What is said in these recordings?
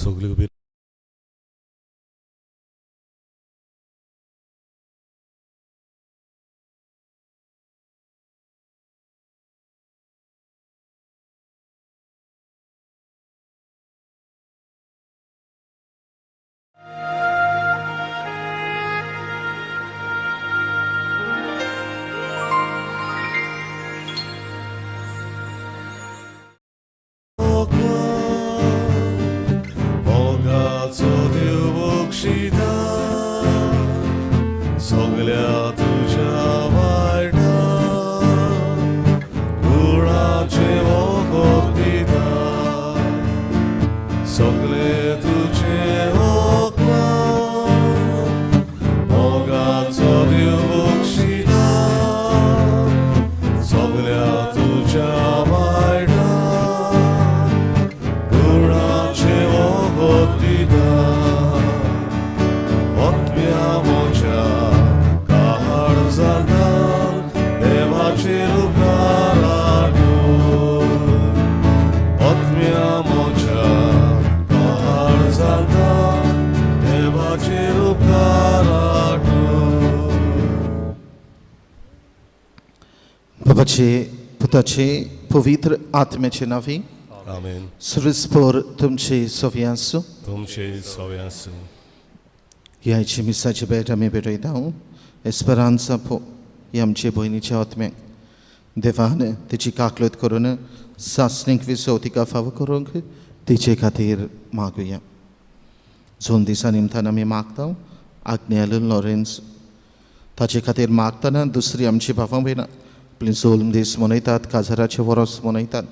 सगल्यो बाबाचे पुताचे पवित्र आत्म्याचे नांवी आमेन. सुरस्पोर तुमचे सोवी आसूं. तुमचे सोवे आसूं. ह्याची मिसाची भेट आमी भेटयता. एस्पेरांसा पो ही आमचे भयणीच्या आत्म्याक देवान तिची काकलत करून सासणीक विसव तिका फावो करूंक तिचे खातीर मागुया. दोन दिसा निमतान आमी मागता आग्नेल लॉरेन्स ताचे खातीर मागतना दुसरी आमची भावां भयणां आपली जोल्म दीस मनयतात, काजाराचे वरोस मनयतात,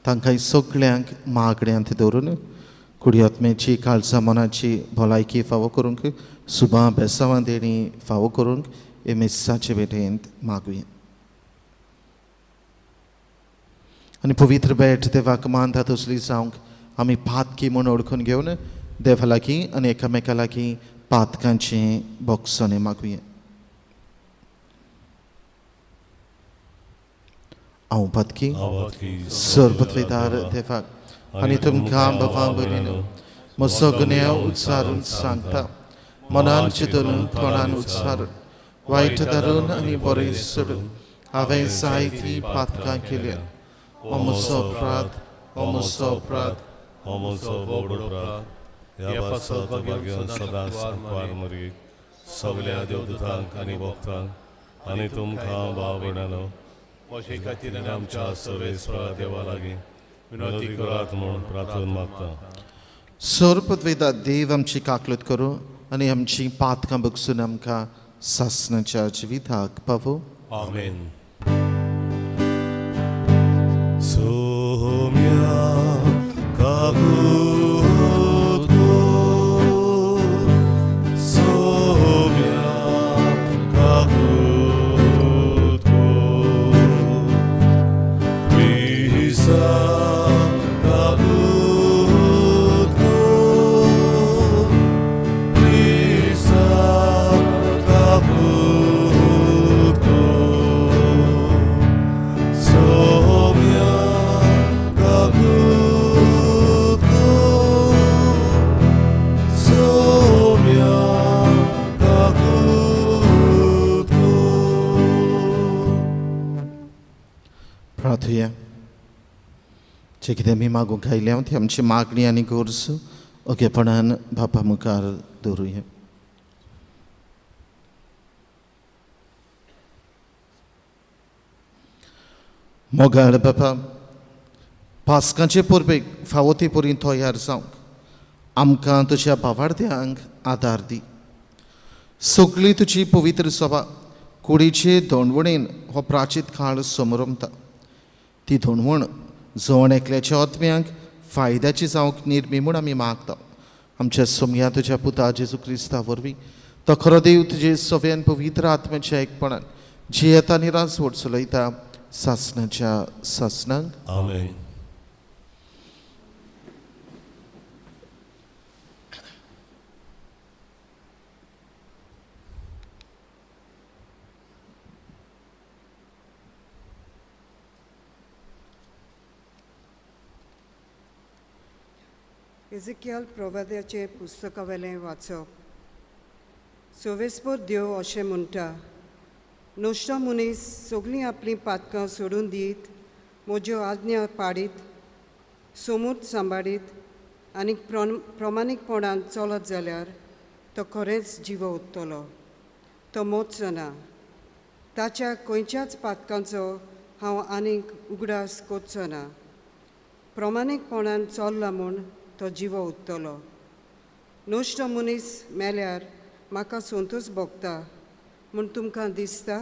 तांकां सगळ्यांक मागण्यांत दवरून कुडी आत्म्याची काळजा मनाची भलायकी फावो करूंक सुबां बेसावां देणी फावो करूंक हे मिसाचे भेटेंत मागुया. आनी पवित्र भेट देवाक मानता तसली जावंक आमी पातकी म्हूण वळखून घेवन देवा लागीं आनी एकामेका लागीं पातकांचें बोगसणें मागुया. हांव पातकी सरपतवेदार देवाक आनी तुमकां बाबा भयणीनो म्हजो गुन्यांव उच्चारून सांगता, मनान चिंतून तोंडान उच्चारून वायट धरून आनी बरें सोडून हांवें जायतीं पातकां केल्या. हो म्हजो अपराध, हो म्हजो अपराध, हो म्हजो व्हड अपराध. ह्या पासत भाग्यान सदांच सांकवार मरयेक सगल्या देवदूतांक आनी भक्तांक आनी तुमकां भाव भयणांनो म्हजे खातीर आनी आमच्या सर्वेस्परा देवा लागीं विनवती करात म्हूण प्रार्थना मागता. सरपदवेदा देव आमची काकलत करूं आनी आमची पातकां बगसून आमकां सासणाच्या जिविताक पावो. आमेन. सोम्या काकूत कर, सोम्या काकूत कर, क्रिस्ता काकूत कर, क्रिस्ता काकूत कर, सोम्या काकूत कर, सोम्या काकूत कर. प्रार्थुया. जे कितें आमी मागूंक आयल्या ती आमची मागणी आनी गरज ओगेपणान बापा मुखार दवरुया. मोगाळ बापा, पास्कांचे परबेक फावो ते परी तयार जावंक आमकां तुज्या भावार्थ्यांक आदार दी. सगळी तुजी पवित्र सभा कुडीचे दोणवणेन हो प्राचीत काळ समरमता. ती दोणवण जण एकल्याच्या आत्म्यांक फायद्याची जावंक निर्मी म्हूण आमी मागता. आमच्या सोमया तुज्या पुता जेजू क्रिस्ता वरवीं तो खरो देव तुजे सव्यान पवित्र आत्म्याच्या एकपणान जियेता आनी राजवट चलयता सासणाच्या सासणाक. आमेन. एझेकियल प्रवाद्याचें पुस्तकावेलें वाचप. सोवेस्पोर देव अशें म्हणटा, नश्टो मनीस सगळीं आपलीं पातकां सोडून दीत, म्हज्यो आज्ञा पाडीत, सोमूत सांबाळीत आनी प्रमाणीकपणान चलत जाल्यार तो खरेंच जिवो उरतलो, तो मोचो ना. ताच्या खंयच्याच पातकांचो हांव आनीक उगडास करचो ना. प्रमाणीकपणान चल्ला म्हूण तो जिवो उरतलो. नश्टो मनीस मेल्यार म्हाका संतोश भोगता म्हूण तुमकां दिसता?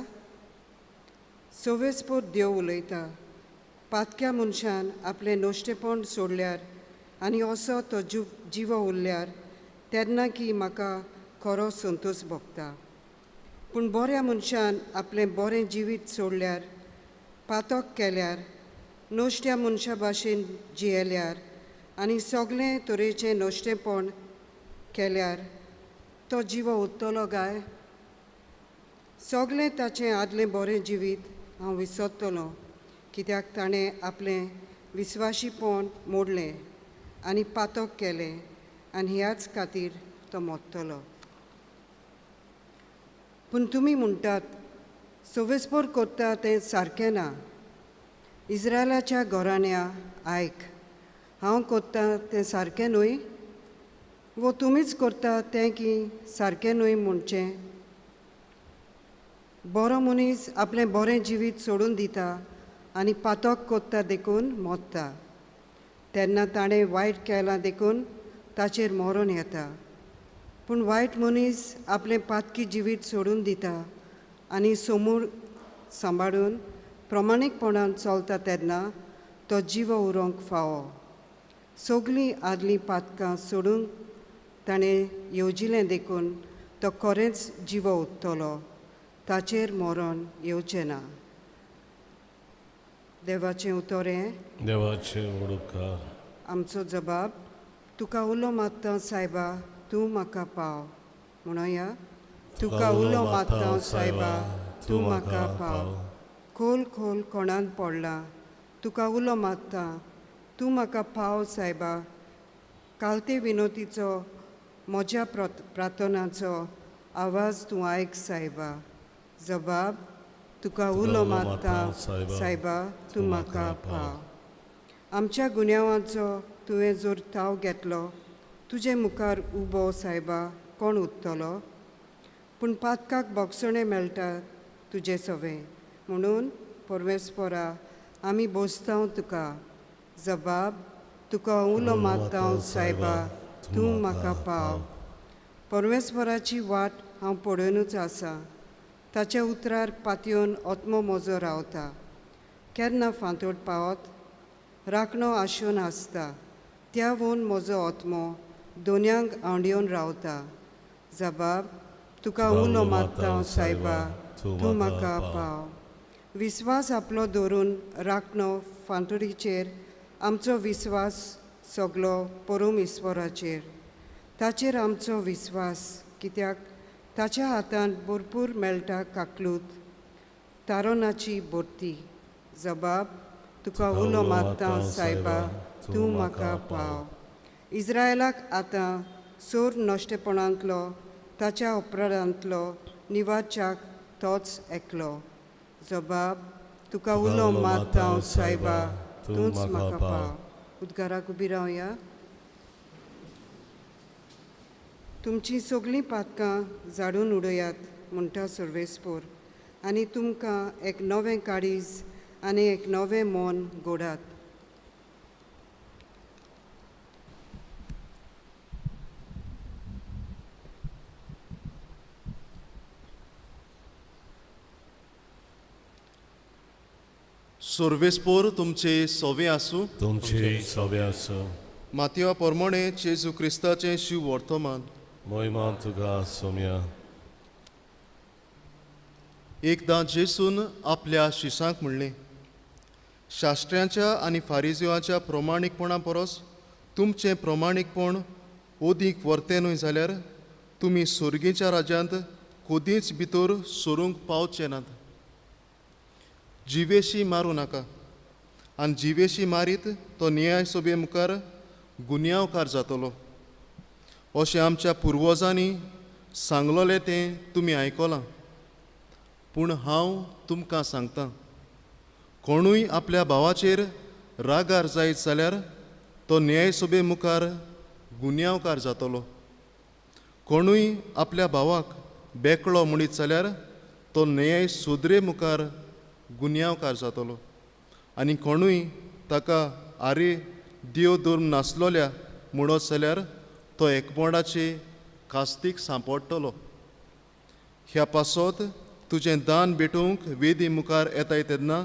सोवेस्पोर देव उलयता, पातक्या मनशान आपलें नश्टेपण सोडल्यार आनी असो तो जिवो उरल्यार तेन्ना की म्हाका खरो संतोश भोगता. पूण बऱ्या मनशान आपलें बरें जिवीत सोडल्यार, पातक केल्यार, नश्ट्या मनशा भाशेन जियेल्यार आनी सगळें तरेचें नश्टेपण केल्यार तो जिवो उरतलो काय? सगळें ताचें आदलें बरें जिवीत हांव विसरतलो, कित्याक ताणें आपलें विस्वाशीपण मोडलें आनी पातक केलें आनी ह्याच खातीर तो मोडटलो. पूण तुमी म्हणटात, सोवेस्पोर करता तें सारकें ना. इस्रायलाच्या घराण्या आयक, हांव करता तें सारकें न्हय वो तुमीच करता तें की सारकें न्हय म्हणचें? बरो मनीस आपलें बरें जिवीत सोडून दिता आनी पातक करता देखून मोडटा, तेन्ना ताणें वायट केलां देखून ताचेर मरण येता. पूण वायट मनीस आपलें पातकी जिवीत सोडून दिता आनी समूर सांबाळून प्रमाणीकपणान चलता तेन्ना तो जिवो उरोंक फावो. सगळीं आदलीं पातकां सोडूंक ताणें येवजिलें देखून तो खरेंच जिवो उरतलो, ताचेर मरण येवचें ना. देवाचें उतर हें. देवाचें उपकार. आमचो जबाब, तुका उलो मारता सायबा, तूं म्हाका पाव. म्हणोया, तुका उलो मारता सायबा, तूं म्हाका पाव. खोल खोल कोणान पडला, तुका उलो मारता, तूं म्हाका पाव सायबा. कालते विनोतीचो म्हज्या प्रार्थनाचो आवाज तूं आयक सायबा. जबाब, तुका उलो मारता सायबा, तूं म्हाका पाव. आमच्या गुन्यांवांचो तुवें जर थाव घेतलो, तुजे मुखार उबो सायबा कोण उरतलो? पूण पातकाक बोगसणें मेळटा तुजें सवें, म्हणून परमेस्परा आमी बोसतांव तुका. जबाब, तुका उलो मारता सायबा, तूं म्हाका पाव. परमेस्पराची वाट हांव पळोवनूच आसा, ताच्या उतरार पातयेवन आत्मो म्हजो रावता. केन्ना फांतोड पावत राखणो आशेवन आसता, त्या वोन म्हजो आत्मो दोनयांक आंवडेवन रावता. जबाब, तुका उलो मारता सायबा, तूं म्हाका पाव. विस्वास आपलो दवरून राखणो फांतोडीचेर, आमचो विस्वास सगलो परूम ईश्वराचेर. ताचेर आमचो विस्वास, कित्याक ताच्या हातान भरपूर मेळटा काकलूत तारोनाची भरती. जबाब, तुका उलो मारता सायबा, तूं म्हाका पाव. इस्रायलाक आतां सोर नश्टेपणांतलो ताच्या अपराधांतलो निवाच्याक तोच एकलो. जबाब, तुका उलो मारता सायबा, तूंच म्हाका पाव. उद्गाराक उबी रावया. तुमचीं सगळीं पातकां झाडून उडयात म्हणटा सर्वेस्पोर, आनी तुमकां एक नवें काळीज आनी एक नवें मन घोडात. सर्वेस्पोर तुमचे सोवे आसूं. तुमचे सोवे आसूं. मातयो परमणे जेजू क्रिस्ताचें शिव वर्तमान. मोहिमा तुका सोम्या. एकदां जेसून आपल्या शिसांक म्हणलें, शास्त्र्यांच्या आनी फारिजिवांच्या प्रमाणीकपणा परस तुमचें प्रमाणीकपण ओदीक वर्तें न्हय जाल्यार तुमी सोर्गीच्या राज्यांत कदींच भितर सरूंक पावचे नात. जिवेशी मारूं नाका, आनी जिवेशी मारीत तो न्याय सभे मुखार गुन्यांवकार जातलो. अशें आमच्या पुर्वजांनी सांगलोलें तें तुमी आयकलां. पूण हांव तुमकां सांगतां, कोणूय आपल्या भावाचेर रागार जायत जाल्यार तो न्यायसभे मुखार गुन्यांवकार जातलो. कोणूय आपल्या भावाक बेकळो म्हणीत जाल्यार तो न्याय सुदरे मुखार गुन्यांवकार जातलो. आनी कोणूय ताका आरे देव धर्म नासलोल्या म्हणत जाल्यार तो एकमोडाचे कास्तीक सांपडटलो. ह्या पासत तुजें दान भेटोवंक वेदी मुखार येताय तेन्ना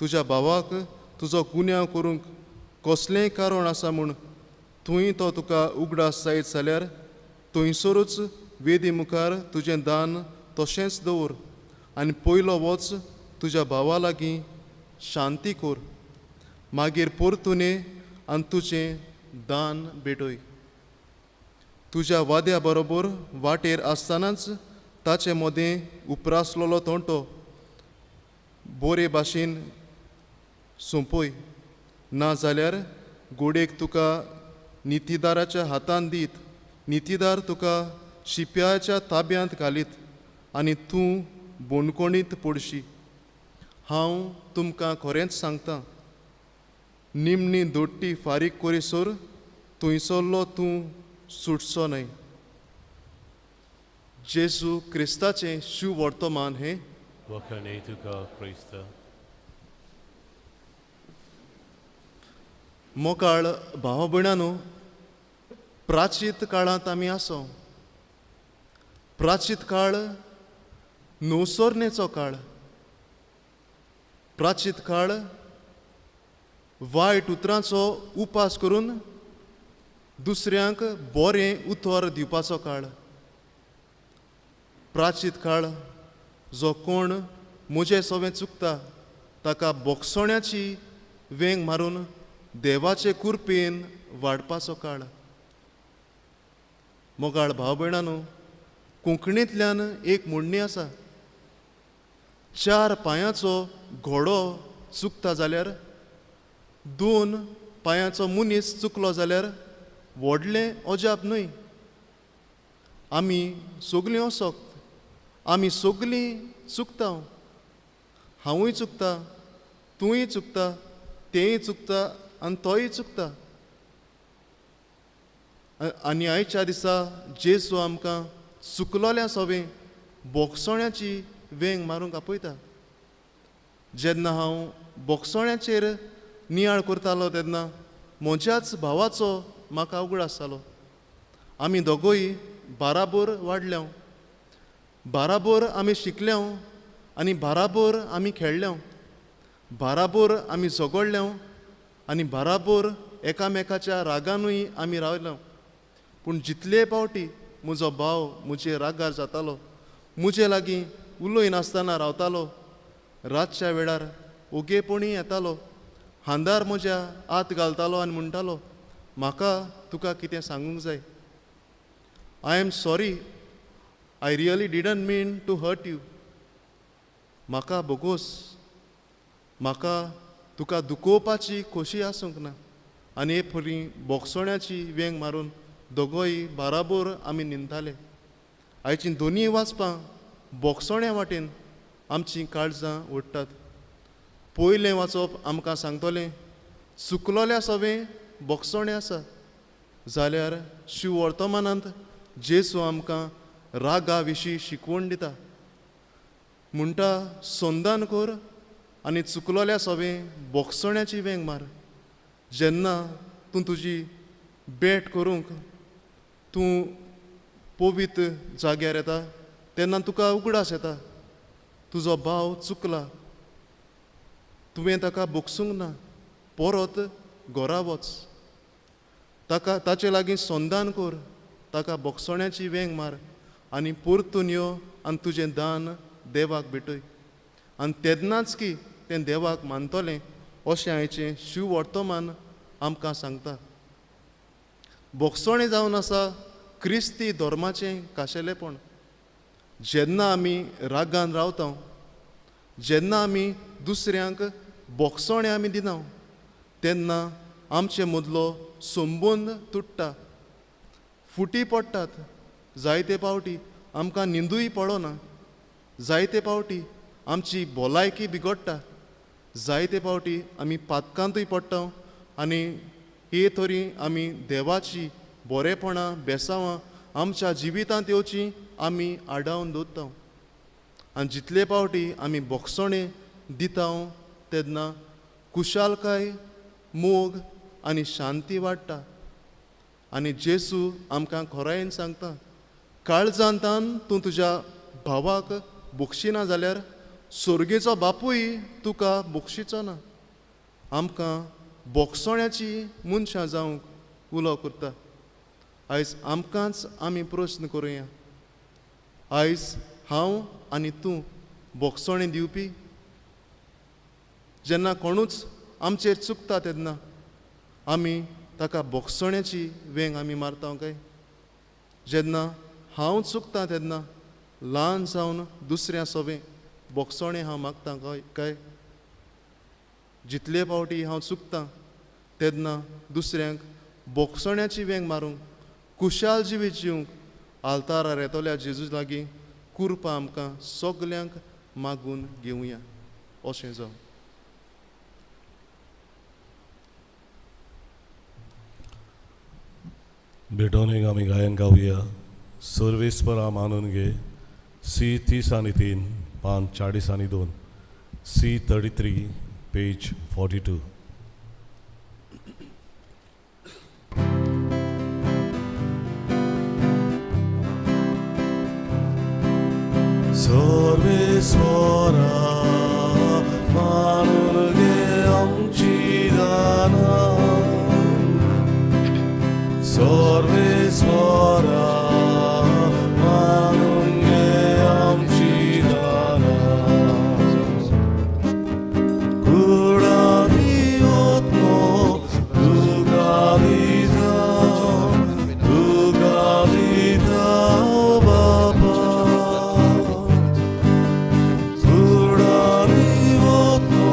तुज्या भावाक तुजो गुन्यांव करूंक कसलेंय कारण आसा म्हूण थंय तो तुका उगडास जायत जाल्यार थंयसरूच वेदी मुखार तुजें दान तशेंच दवर आनी पयलो वच तुज्या भावा लागीं शांती कर, मागीर परतून ये आनी तुजें दान भेटय. तुज्या वाद्या बरोबर वाटेर आसतनाच ताचे मदें उपरासलेलो तोंटो बरे भाशेन सोंपय, ना जाल्यार गोडेक तुका नितीदाराच्या हातान दीत, नितीदार तुका शिप्याच्या ताब्यांत घालीत आनी तूं बोणकोणीत पडशी. हांव तुमकां खरेंच सांगता, निमणी दोट्टी फारीक करीसर थंयसरलो तूं सुटचो न्हय. जेजू क्रिस्ताचें शिववर्तमान हें. वखाणे तुका क्रिस्ता. मोकाळ भाव भयणांनो, प्राचीत काळांत आमी आसो. प्राचीत काळ नवसरणेचो काळ. प्राचीत काळ वायट उतरांचो उपास करून दुसऱ्यांक बरें उतर दिवपाचो काळ. प्राचीत काळ जो कोण म्हजे सवें चुकता ताका बोगसोण्याची वेंग मारून देवाचे कृपेन वाडपाचो काळ. मोगाळ भाव भयणांनो, कोंकणींतल्यान एक म्हणणी आसा, चार पांयांचो घोडो चुकता जाल्यार दोन पांयांचो मनीस चुकलो जाल्यार व्हडलें अजाप न्हय. आमी सगलीं असक्त, आमी सगलीं चुकता. हांवूय चुकता, तूंय चुकता, तेंय चुकता आनी तोय चुकता. आनी आयच्या दिसा जेजू आमकां चुकलोल्या सवें बोगसोण्याची वेंग मारूंक आपयता. जेन्ना हांव बोगसोण्याचेर नियाळ करतालो तेन्ना म्हज्याच भावाचो म्हाका उगडास जालो. आमी दोगूय बाराबोर वाडल्या, बाराबोर आमी शिकल्या आनी बाराबोर आमी खेळ्ळ्या, बाराबोर आमी झगडल्या आनी बाराबोर एकामेकाच्या रागानूय आमी रावल्या. पूण जितले पावटी म्हजो भाव म्हजे रागार जातालो, म्हजे लागीं उलयनासतना रावतालो, रातच्या वेळार ओगेपणी येतालो, हांदार म्हज्या हात घालतालो आनी म्हणटालो, म्हाका तुका कितें सांगूंक जाय. I am sorry, I really didn't mean to hurt you. म्हाका बोगोस, म्हाका तुका दुखोवपाची खोशी आसूंक ना. आनी हे परी बोगसोण्याची वेंग मारून दोगोय बाराबोर आमी न्हिदताले. आयचीं दोनूय वाचपां बोगसोण्या वाटेन आमचीं काळजां ओडटात. पयलें वाचप आमकां सांगतलें चुकलोल्या सवें बोगसोणें आसा, जाल्यार शिववर्तमानांत जेजू आमकां रागा विशीं शिकवण दिता. म्हणटा, संदान कर आनी चुकलोल्या सवें बोगसोण्याची वेंग मार. जेन्ना तूं तुजी भेट करूंक तूं पवित्र जाग्यार येता तेन्ना तुका उगडास येता तुजो भाव चुकला, तुवें ताका बोगसूंक ना, परत घरा वच, ताका ताचे लागीं संदान कर, ताका बोगसोण्याची वेंग मार आनी परतून यो आनी तुजें दान देवाक भेटय. आनी तेन्नाच की तें देवाक मानतलें अशें आयचें शिववर्तमान आमकां सांगता. बोगसोणें जावन आसा क्रिस्ती धर्माचें खाशेलेपण. जेन्ना आमी रागान रावता, जेन्ना आमी दुसऱ्यांक बोगसोणें आमी दिना, तेन्ना आमचे मदलो संबंद तुट्टा, फुटी पडटात। जायते पावटी आमकां न्हिंदूय पडना, जायते पावटी आमची भलायकी बिगडटा, जायते पावटी आमी पातकांतूय पडटा आनी हे तरी आमी देवाची बरेपणां बेसांवां आमच्या जिवितांत येवची आमी आडावन दवरता। आनी जितले पावटी आमी बोगसणें दिता तेन्ना खुशालकाय, मोग आनी शांती वाडटा। आनी जेजू आमकां खोरायेन सांगता, काळजांतान तूं तुज्या भावाक बक्षिना जाल्यार स्वर्गेचो बापूय तुका बक्षिचो ना। आमकां बोगसण्याची मनशां जावंक उलो करता। आयज आमकांच आमी प्रस्न करुया, आयज हांव आनी तूं बोगसणें दिवपी? जेन्ना कोणूच आमचेर चुकता तेन्ना आमी ताका बोगसण्याची वेंग आमी मारता काय? जेन्ना हांव चुकता तेन्ना ल्हान जावन दुसऱ्या सोवें बोगसणें हांव मागता काय? जितले पावटी हांव चुकता तेन्ना दुसऱ्यांक बोगसण्याची वेंग मारूंक, खुशाल जिवीत जिवंक आल्तारार येतल्या जेजू लागीं कुरपा आमकां सगल्यांक मागून घेवया। अशें जावं। भेटोवणेक आमी गायन गावया। सर्वेस्परा मानून घे, सी 30 आनी 3, पान 40 आनी 2, सी 33, पेज 42। सर्वेस्परा मानून घे आमची दानां, सर्वेस्परा मानून घे आमची दानां, कुडादी ओतनो तुका दिता, तुका दिता बापा, कुडादी ओतनो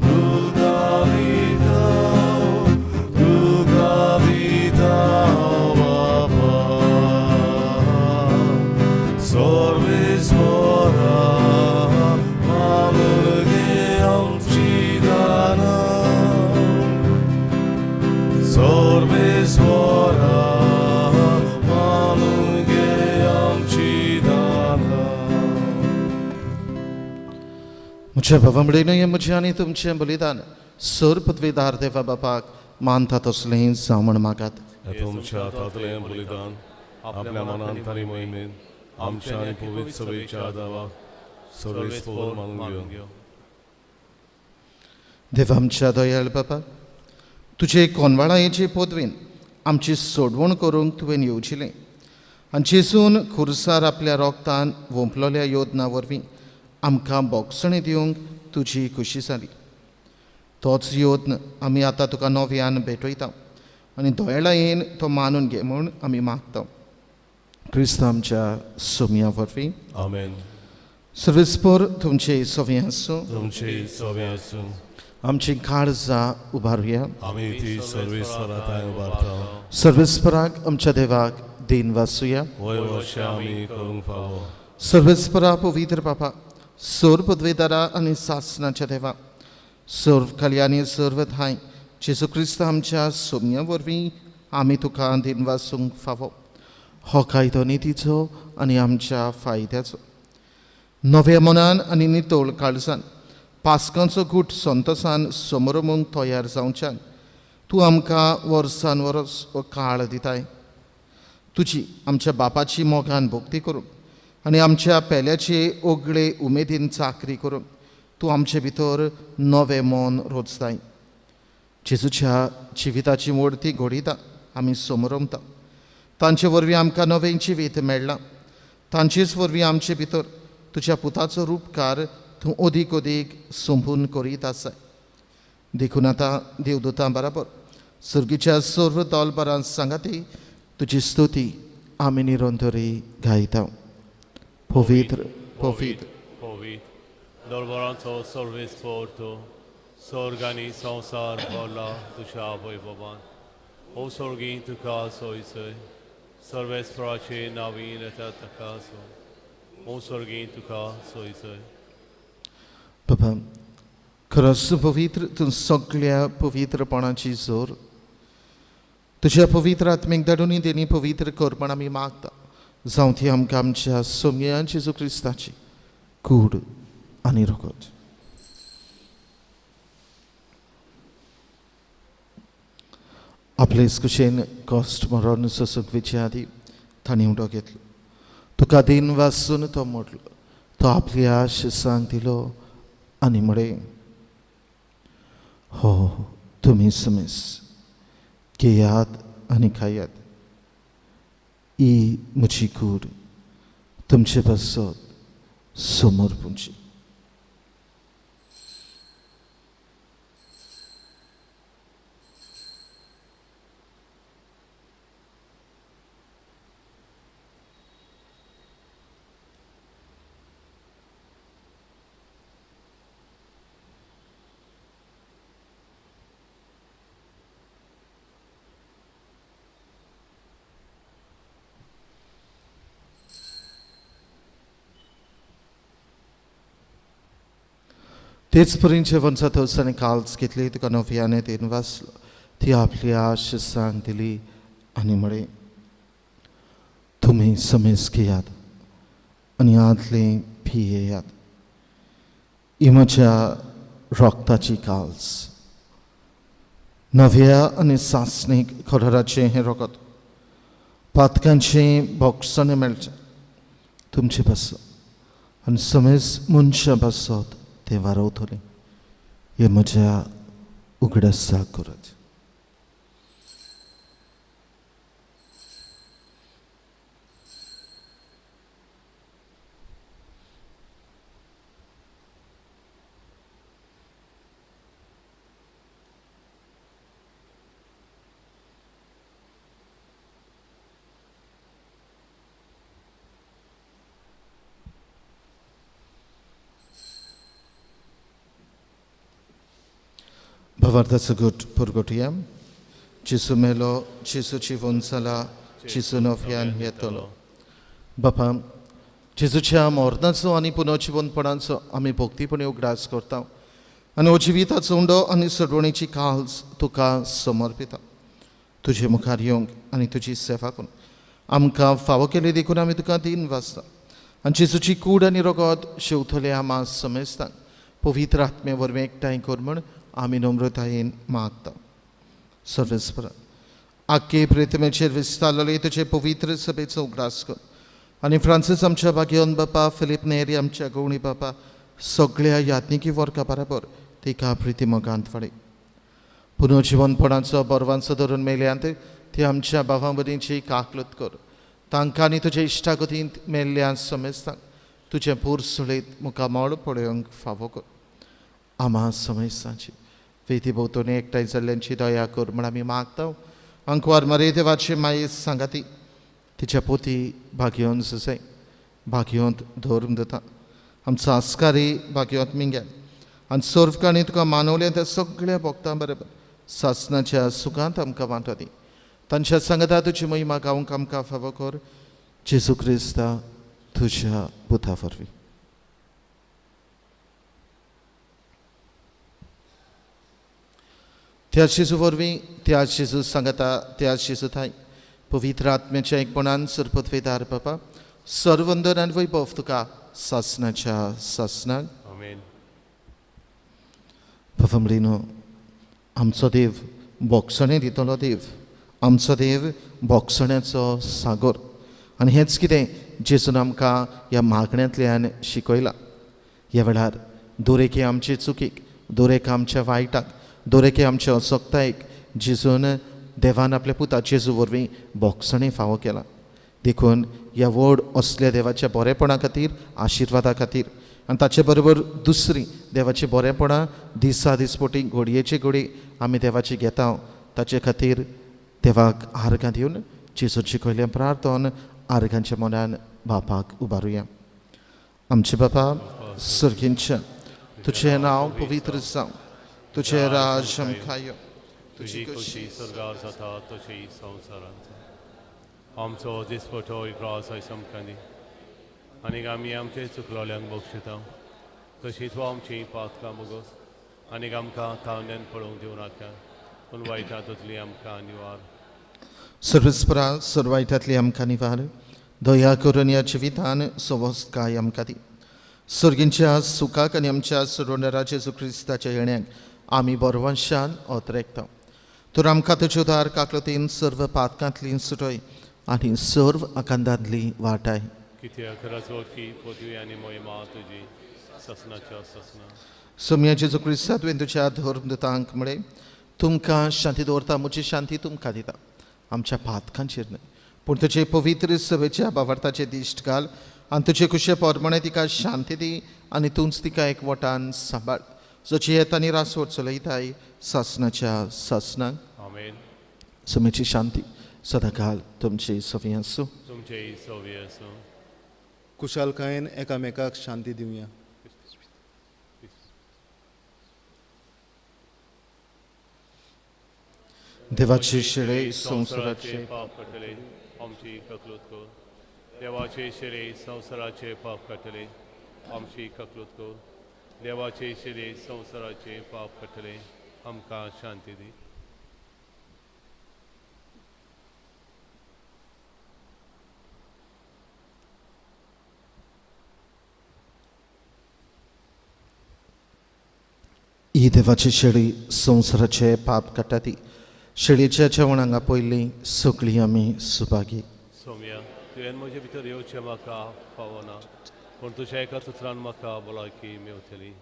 तुका दिता, तुका दिता बापा, सर्वेस्परा मानून घे आमची दानां, सर्वेस्परा मानून घे आमची दानां। म्हज्या भावा म्हणलें म्हजें आनी तुमचें बलिदान सर पदवीदार देवा बापाक मानता तसलें जावं म्हण मागात। तुमच्या हातांतलें बलिदान आपल्या मनांत आनी मोहिमेन आमच्या आनी पवित्र सभेच्या दावाक सर्वेस्पर मानून घेवं। देवा आमच्या दयाळ बापा, तुजे कोनवाळायेचे पदवीन आमची सोडवण करूंक तुवें येवजिलें आनी जेजून खुर्सार आपल्या रोगतान वोंपलोल्या योजना वरवीं आमकां बोगसणें दिवंक तुजी खुशी जाली। तोच योत्न आमी आतां तुका नव्यान भेटयता आनी दयाळायेन तो मानून घे म्हूण आमी मागता। क्रिस्त आमच्या सोम्या वरवीं। आमेन। सर्वेस्पर तुमचे सोवे आसूं, तुमचे सोवे आसूं। आमची काळजां उबारुया, आमी ती सर्वेस्परा थंय उबारता। सर्वेस्पराक आमच्या देवाक देन वासुया, वय वर्षा आमी करूंक फावो। सर्वेस्परा पवित्र बापा, सर्व पदवेदारा आनी सासनाच्या देवा, सर्व कल्याणी सर्व ठांय जेजू क्रिस्त आमच्या सोम्या वरवीं आमी तुका देन वासूंक फावो। हो कायदो नितीचो आनी आमच्या फायद्याचो। नव्या मनान आनी नितळ काळजान पास्कांचो गूट संतोसान समरमूंक तयार जावच्यान तूं आमकां वर्सान वर्स काळ दिताय। तुजी आमच्या बापाची मोगान भक्ती करूंक आनी आमच्या पेल्याचे ओगळे उमेदीन चाकरी करूंक तूं आमचे भितर नवें मन रोजताय। जेजूच्या जिविताची मोडती घडयता आमी समरमता। तांचे वरवीं आमकां नवें जिवीत मेळ्ळां। तांचेच वरवीं आमचे भितर तुज्या पुताचो रुपकार तूं अदीक अदीक संपूर्ण करीत आसाय। देखून आतां देवदूतां बराबर सर्गीच्या सर्व दलबरां सांगाती तुजी स्तुती आमी निरंतरी गायता। पवित्र पवित्र पवित्र दरबारांचो सर्वेस्पर तूं, स्वर्ग आनी संवसार भरला तुज्या आवय बाबान. ओ स्वर्गी तुका सोयसय सर्वेस्पराचे नावीन येता ताका सो. ओ स्वर्गी तुका सोयसय. बाबा खरोच पवित्र तूं सगळ्या पवित्रपणाची जोर तुज्या पवित्र आत्मीक धाडून तेणी पवित्र कर म्हण आमी मागता. जावं ती आमकां आमच्या सोमया जेजू क्रिस्ताची कूड आनी रगत. आपलेच कुशेन कश्ट मरण सोसूंक वयचे आदी तांणी उडो घेतलो. तुका दिन वासून तो मोडलो. तो आपल्या शिसांक दिलो आनी म्हळें, हो तुमी समेस घेयात आनी खायात. ही म्हजी कूड तुमचे पासत समोर पुंची. तेच परीन जेवण जातकच ताणें काल्स घेतली. तुका नव्याने तेन वाचलो. ती आपली आश सांग दिली आनी म्हळें, तुमी समेस घेयात आनी आदलें पियेयात. ही म्हज्या रक्ताची काल्स. नव्या आनी सासणीक खराराचें हें रगत पातकांचें भोगसणें मेळचें तुमचे पासत आनी समेस मनशां पासत तें वारवतलें. हें म्हज्या उगडासाक करात. भावार्थाचो गट पुरगोटया. जेजू मेलो, जेजूची वंसाला, जेजू नव्यान येतलो. बापा, जेजूच्या मरणाचो आनी पुनर्जिवनपणाचो आमी भक्तीपणी उगडास करता आनी हो जिविताचो उंडो आनी सोडवणेची काल्स तुका समर्पिता. तुजे मुखार येवंक आनी तुजी सेवा करूंक आमकां फावो केली देखून आमी तुका दिन वाचता. आनी जेजूची कूड आनी रगत शेवतले आमा समेस्तांक पवित्र आत्मे वरवीं एकठांय कर म्हण आमी नम्रतायेन मागता. सर्वेस्परा आख्खे प्रितमेचेर विस्तारलेले तुजे पवित्र सभेचो उगडास कर आनी फ्रांसीस आमच्या भाग्यवन बापा, फिलीप नेरी आमच्या गवणी बापा, सगळ्या याज्ञिकी वर्गा बराबर तिका प्रिती मोगांत वाडय. पुनर्जिवनपणाचो बरवांचो धरून मेल्यांत ती आमच्या भावां भयणींची काकलत कर. तांकां आनी तुजे इश्टागतींत मेल्ल्या समेस्तांक तुजें पूर सुळयत मुखामळ पळोवंक फावो कर. आमा समेस्तांची वेदी भोंवतणी एकठांय जाल्ल्यांची दया कर म्हण आमी मागता. अंकवार मरे देवाची माये सांगाती तिच्या पोती भाग्योन सुसय भाग्योंत धर्म दिता. आमचो आस्कारी भाग्योंत मिंग्यान आनी सर्वकाणी तुका मानवलें त्या सगळ्या भक्तां बरोबर सासनाच्या सुखांत आमकां वांटो दी. तांच्या सांगता तुजी महिमा गावंक आमकां फावो कर. जेजू क्रिस्ता तुज्या पुता वरवीं. त्या जेजू वरवीं, त्या जेजू सांगता, त्या जेजू थांय पवित्र आत्म्याच्या एकपणान सरपतवेदार बापा सर्वंदन आनी वैभव तुका सासनाच्या सासनाक. आमेन. बाबा म्हणिनो, आमचो देव भोगसणें दितलो देव, आमचो देव भोगसण्याचो सागर. आनी हेंच कितें जेजून आमकां ह्या मागण्यांतल्यान शिकयलां. ह्या वेळार दरेकी आमचे चुकीक, दरेक आमच्या वायटाक, दरेके आमचे असक्तायेक जेजून देवान आपल्या पुता जेजू वरवीं भोगसणें फावो केलां. देखून ह्या व्हड असल्या देवाच्या बरेपणा खातीर, आशिर्वादा खातीर आनी ताचे बरोबर दुसरी देवाची बरेपणां दिसा दिसपोटी घडयेचे घडये आमी देवाची घेता. ताचे खातीर देवाक आर्गां दिवन जेजूची शिकयल्लें प्रार्थन आर्गांच्या मनान बापाक उबारुया. आमचे बापा सर्गींच्या, तुजें नांव पवित्र जावं, तुझें राज आमकां यो, तुजी खोशी स्वर्गार जाता तशी संवसारांत जावं. आमचो दिसपटो ग्रास आयज आमकां दी आनी आमी आमचे चुकलोल्यांक बक्षिता तशी तूं आमची पातकां बोगस आनी आमकां तावण्यान पळोवंक दिवं नाका पूण वायटा तसली आमकां निवार. सर्वेस्परा सर्वायटांतली आमकां निवार, दया करून ह्या जिवितान सवस्तकाय आमकां दी. सर्गींच्या सुखाक आनी आमच्या सर्वनरा जेजू क्रिस्ताच्या येण्याक आमी बरवंशान ओतरेकता. तर आमकां तुजे उदार काकलतीन सर्व पातकांतली सुटय आनी सर्व आकांतांतली वाटाय. कित्याक राजवटकी पदवी आनी मोहिमा तुजी ससनाच्या ससना. सोम्या जेजू क्रिस्ता तुवें तुज्या धर्मदूतांक म्हळें, तुमकां शांती दवरता, म्हजी शांती तुमकां दिता. आमच्या पातकांचेर न्हय पूण तुजे पवित्र सभेच्या बावार्थाचे दिश्ट घाल आनी तुजे कुशे पोरमणे तिका शांती दी आनी तूंच तिका एकवटान सांबाळ, जशी येता आनी रासवट चलयताय सासनाच्या सासनाक. आमेन. समेची शांती सदांकाल तुमची सवी आसूं. तुमचेय सवी आसूं. कुशालकायेन एकामेकाक शांती दिवया. देवाचे शिरे संवसाराचे पाप काडटले आमची ककलूत कर. देवाचे शिरे संवसाराचे पाप काडटले आमची ककलूत कर. देवाचे शिरे संवसाराचे पाप काडटले आमकां शांती दी. ही देवाची शेळी संवसाराचे पाप काडटा ती शेळीच्या जेवणाक आपयल्ली सगळीं आमी सुभागी. सोम्या, तुवें म्हजे भितर येवचें म्हाका फावना पूण तुज्या एका उतरान म्हाका भलायकी मेवतली.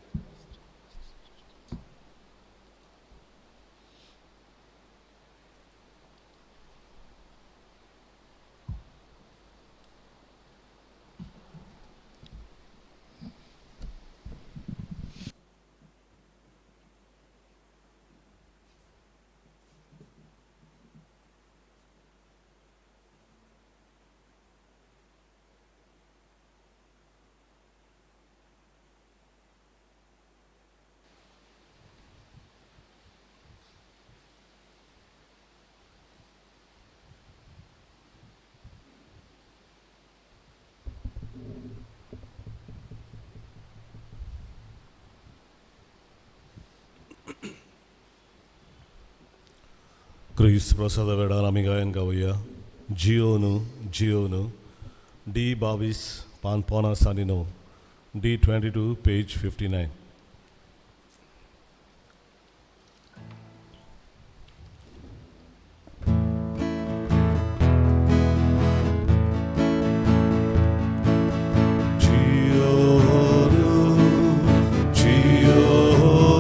क्रिस्त प्रसादा वेळार आमी गायन गावया जियोनु जियोनु डी 22 पान 8.75 डी 22 पेज 59. Jionu, Jionu,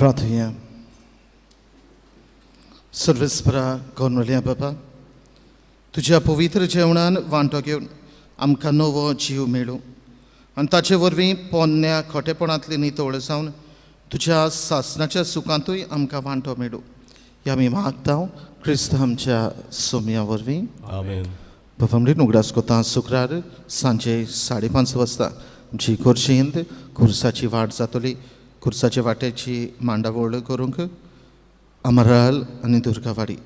प्रार्थुया. सर्वेस्परा कोनवल्या बाबा, तुज्या पवित्र जेवणान वांटो घेवन आमकां नवो जीव मेळूं आनी ताचे वरवीं पोन्न्या खोटेपणांतली नितळ जावन तुज्या सासनाच्या सुखांतूय आमकां वांटो मेळूं. ह्या आमी मागता क्रिस्त आमच्या सोम्या वरवीं. आमेन. बाबा म्हणून उगडास कोता शुक्रार सांजे 5:30 वाजता आमची खोर्शींत खुर्साची वाट जातली. खुर्साचे वाटेची मांडावळ करूंक अमराल आनी दुर्गावाडी.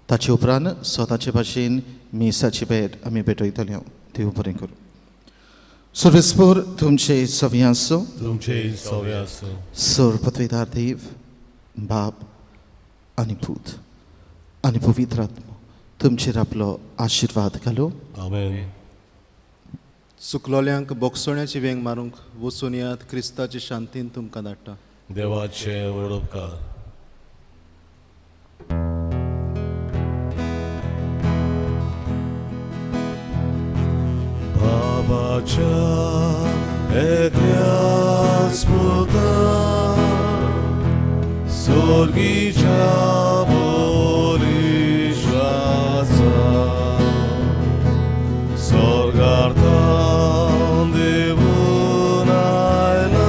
ताचे उपरांत स्वताचे भाशेन मिसाची भेट आमी भेटयतले. देव बरें करूं. सर्वेस्पोर तुमचे सवी आसूं. तुमचे सवे आसूं. सर पदवीदार देव बाप आनी पूत आनी पवित्र आत्मो तुमचेर आपलो आशिर्वाद घालूं. आमेन. चुकलोल्यांक बोगसोण्याची वेंग मारूंक वचून यात. क्रिस्ताची शांतीन तुमकां धाडटा. देवाचे व्हड उपकार. बाबाच्या एकल्याच पुता सोर्गीच्या बोलिश्वाचा सोर्गार्थान देवून आयलाय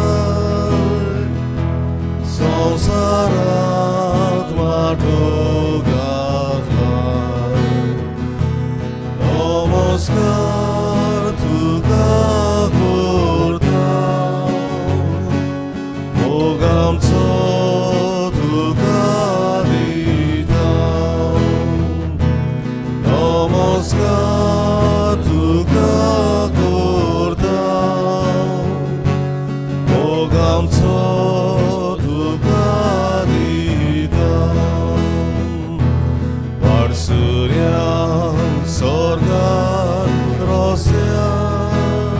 संवसारात माटो घातलाय. नमस्कार तुका करता मोग आमचो तुका दिता. नमस्कार तुका करता मोग आमचो तुका दिता. वाडसुर्यान स्वर्गार रोस्यार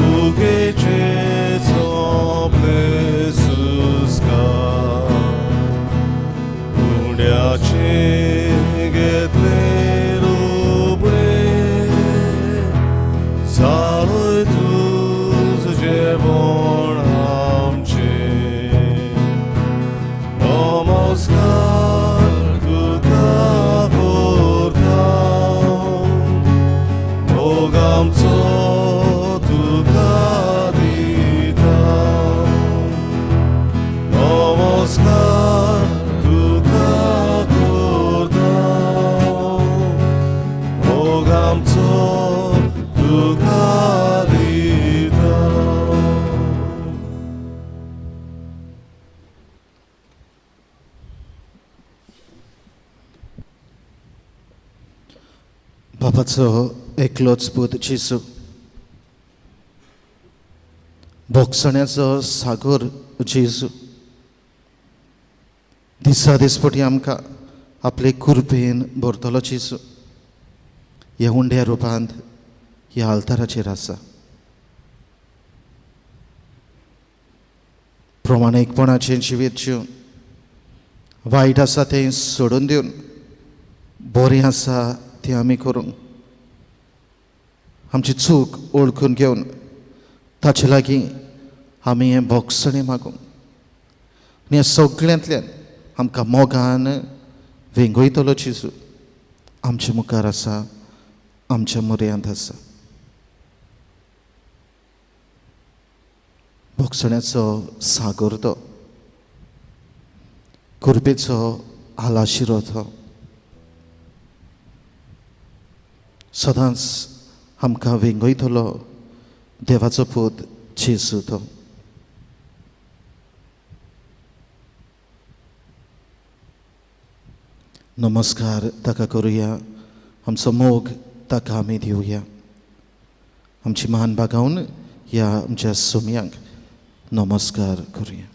उगेचे सोंपले सुस्कार उंड्याचे घेतले रुबडे चालय तुज जेवण आमचे. नमस्कार तुका करता मोग आमचो तुका दिता. नमस्कार तुका करता मोग आमचो तुका दिता. बापाचो एकलोच पूत जेजू, भोगसण्याचो सागर जेजू, दिसा दिसपटी आमकां आपले कुरपेन भरतलो जेजू ह्या उंड्या रुपांत ह्या आल्ताराचेर आसा. प्रमाणीकपणाचें जिवीत जिवन वायट आसा तें सोडून दिवन बरें आसा तें आमी करूंक आमची चूक ओळखून घेवन ताचे लागीं आमी हें भोगसणें मागूंक आनी ह्या सगळ्यांतल्यान आमकां मोगान वेंगयतलो जेजू आमचे मुखार आसा, आमच्या म्हऱ्यांत आसा. भोगसण्याचो सागर तो, कुरपेचो आलाशिरो तो, सदांच आमकां वेंगयतलो देवाचो पूत जेजू तो. नमस्कार ताका करुया, आमचो मोग ताका आमी दिवया. आमची मान बागावन ह्या आमच्या सोम्यांक नमस्कार करुया.